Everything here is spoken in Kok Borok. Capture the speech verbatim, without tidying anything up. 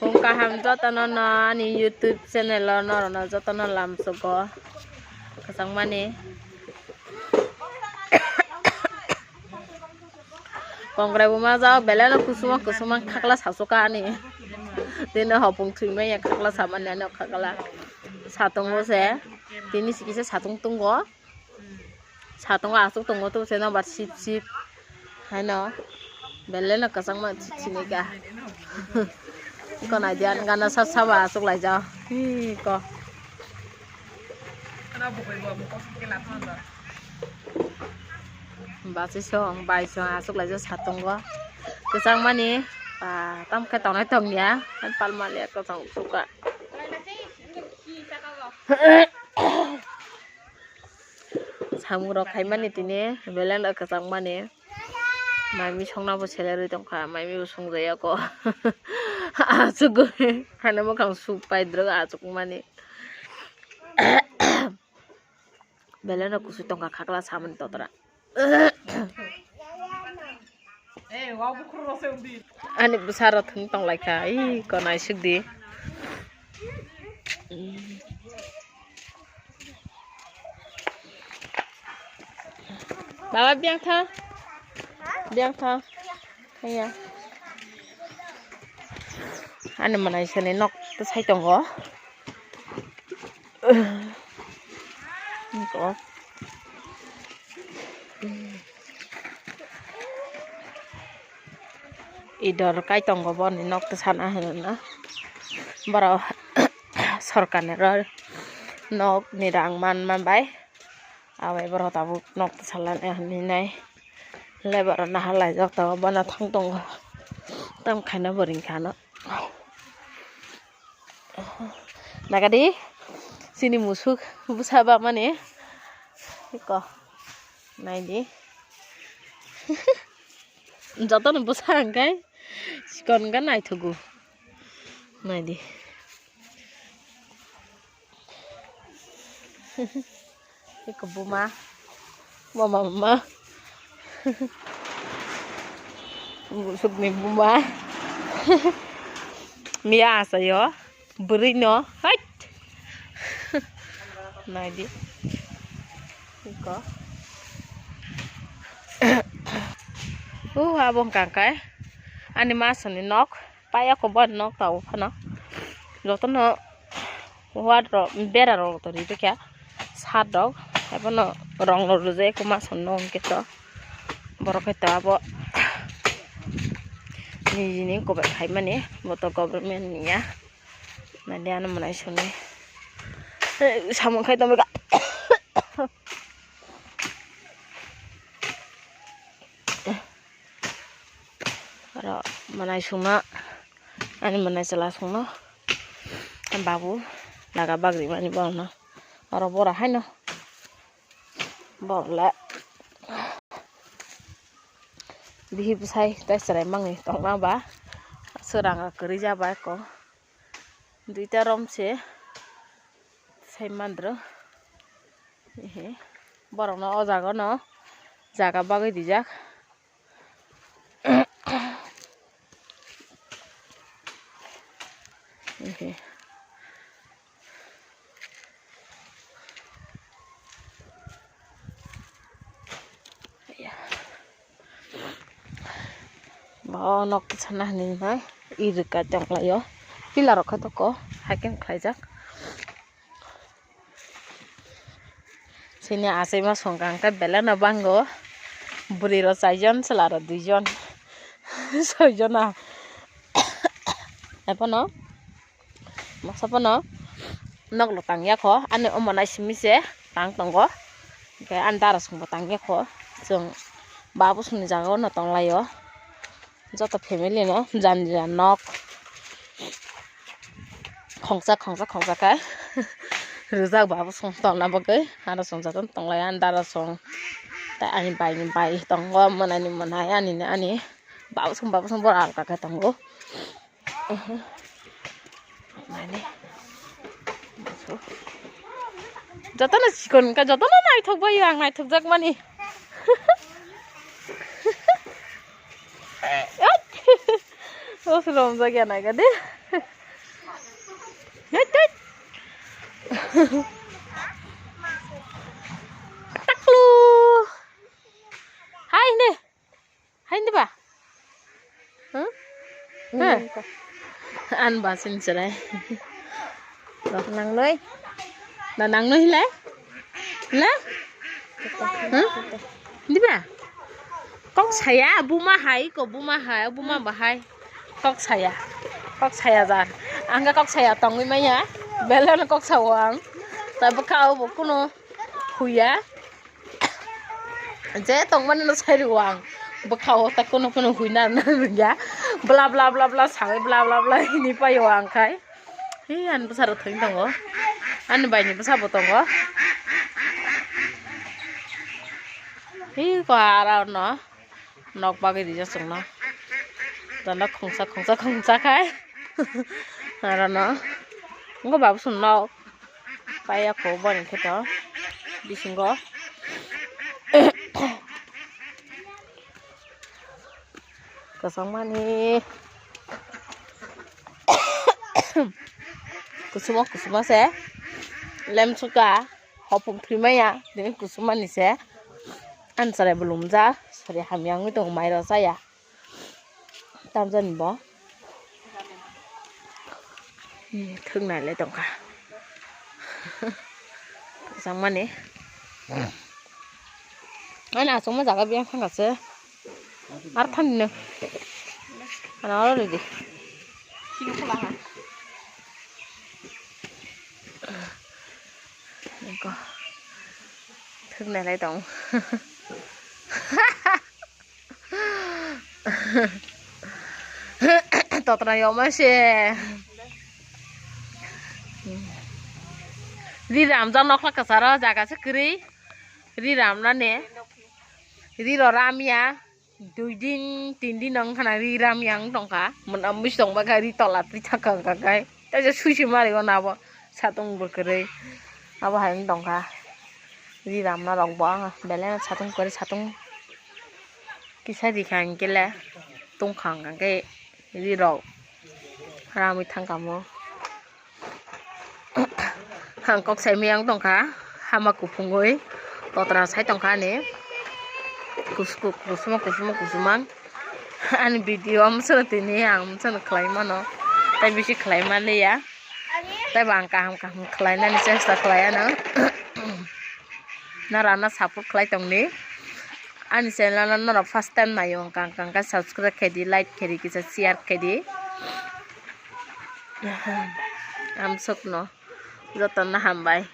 Phung kaham jotono no ani YouTube channel o norokno jotono lamsugo kwchangmani. Kongrai bo ma jao belai no kusuma kusuma khakla sasuka ani. Tini hopung thwi manya khakla samani ani khakla satungo se. Tini sikisa satung tungo. Satungo asuk tongo to se no ba sip sip. Haino belai no kwchangma sini ka. Ko nai dia gana sa saba asuk lai jao. Hi ko. Basi song bai song asuk lai jao satungo. Kwchangmani ba tam khe tongnai tongya. Palmali kwchang suka. Samung rok khaimani tini belai no kwchangmani. Maimi songna bo selerwi tongkha, maimi bo songjaya ko. Achugwi haino mwkhang suk paidrwk achukmani. Belai no kusu tongkha khakla samani totra. Ani bwsa rok thwng tong lai kha, ii, ko naisik di. Baba, biyang tha. Biyang tha. Thangya. Ani mwnai sani nok to sai tongo. Ko. Idor kai tongo boni nok to sana hinwi no. Borok sorkarni ro nok ni rang man man bai. Abai borok tabuk nok to salani hinwi nai. Lebar rok nahar laijak tongo, bono thang tongo. Tam khaina bo ring kha no. Nagadi, chini musuk bwsa bamani. Ko, naidi. Jotono bwsa hwnkhe chikon wngkha naithogo. Naidi. Eko buma. Mama, mama. Musukni buma. Miya asayo. Bwrwino. Hait. Naidi. Eko. Uh, abo hwnkha khe ani masoni nok. Paya ko bo nok tao phano. Jotono wall rok, bera rok to rijak ya. Sat rok, abono rong rok rijak ya, eko masong no hwnkhe to. Borok khe to abo nijini kobai khaimani, bo to government ni ya. Naidi ano mwnai soni. Samung khai tongwi ka. Oro mwnai songno, ani mwnai chwla songno babu laga bagri mani borokno. Oro bora haino borok le bihi bwsai tei chwrai mangni tongma ba swrang kwrwi ja ba eko. Duita rom se sai mandro. Ehe. Borokno o jaga no jaga bagwi dijak. Ehe. Bo nok sana hinwi nai iri kai tong laio. Pillar rok khe doko haikheno khlaijak. Chini achai ma songkha hwnkhe belai no bango. Bwrwi rok chaijon, chwla rok duijon. Soijona. Ebono masa bono nok lo tangya kho, ani omo nai simi se tang tongo. Hwnkhe ani dara songbo tangya kho. Chwng babu songni jaga o no tong laio. Joto family no jani jani nok khongsa khongsa khongsa khe rijak babu song tongna bagwi. Aro song jotono tong lai ani dara song tei ani bai ni bai tongo, mwnai ni mwnai ani ni ani babu song babu song borok alka khe tongo. Mane. Jotono chikon wngkha, jotono naithok bai ang naithokjak mani. O solo omjak ya naikha de. Hei, hei. Taklu. Hai, ne. Hai, ne ba? Huh? Hmm, Hah? An ba sin serai. Nangnoi. Na nangnoi le? Le? Huh? Diba? Kok saya, buma hai, ko buma hai, buma bahai. Kok saya. Kok saya jar. Angga kok saya tongwi maya. Belano kok sawo ang. Ta bwkha o bo kuno huya. Je tongmani no sai rwo ang. Bwkha o ta kuno kuno huina na ya. Bla bla bla bla sawi bla bla bla hini paio ang khai. Hi, ani bwsa rok thwng tongo. Ani bai ni bwsa bo tongo. Hi, ko ara no. Nok bagwi rijak chwngno. Dana khungsa, khungsa, khungsa khai. Aro no. Wngkha babu song nok. Paiya kho boni khe to. Bisingo. Kwchangmani. Kusumo, kusumo se. Lemsuka. Hopung thwi maya, tini kusumani se. Ani chwrai bo lumjak, chwrai hamya wngwi tongo, mai rw chaya. Tamjani bo. Hmm, thwk nai le tongkha. Kwchangmani. Ani achukma jaga biyang thangkha se. Ar thani no. Ano oro ridi. Eko. Thwk nai lai tong. Totra yoma se. Ri ram jak nokla kwcharo jaga se kwrwi. Ri ram nani. Ri ro ram ya. Dui din, tin din wng khana ri ram yang tongkha. Mwnam bwswk tongba kha ri tola twi thaka wngkha khai. Tei je sui sui mari o nabo satung bo kwrwi. Abo hai wng tongkha. Ri ramna rok bo ang belai no satung kwrwi satung kisa rikha hwnkhe le tongkha hwnkha khe ri rok ramwi thangkha mo. Ang kok sai miyang tongkha, hama kuphungwi totra sai tongkha ani. Kus-, kus-, kusuma, kusuma, kusuma. Ani video o mwswk tini ang mwswk khlai mano. Tai bisi khlai manliya. Tai bo ang kaham kaham khlai nani chesta khlai ano. Nara no support khlai tongdi. Ani channel no norok first time naio wngkha, wngkha, wngkha subscribe khaidi, like khaidi, kisa share khaidi. Amsokno jotono hambai.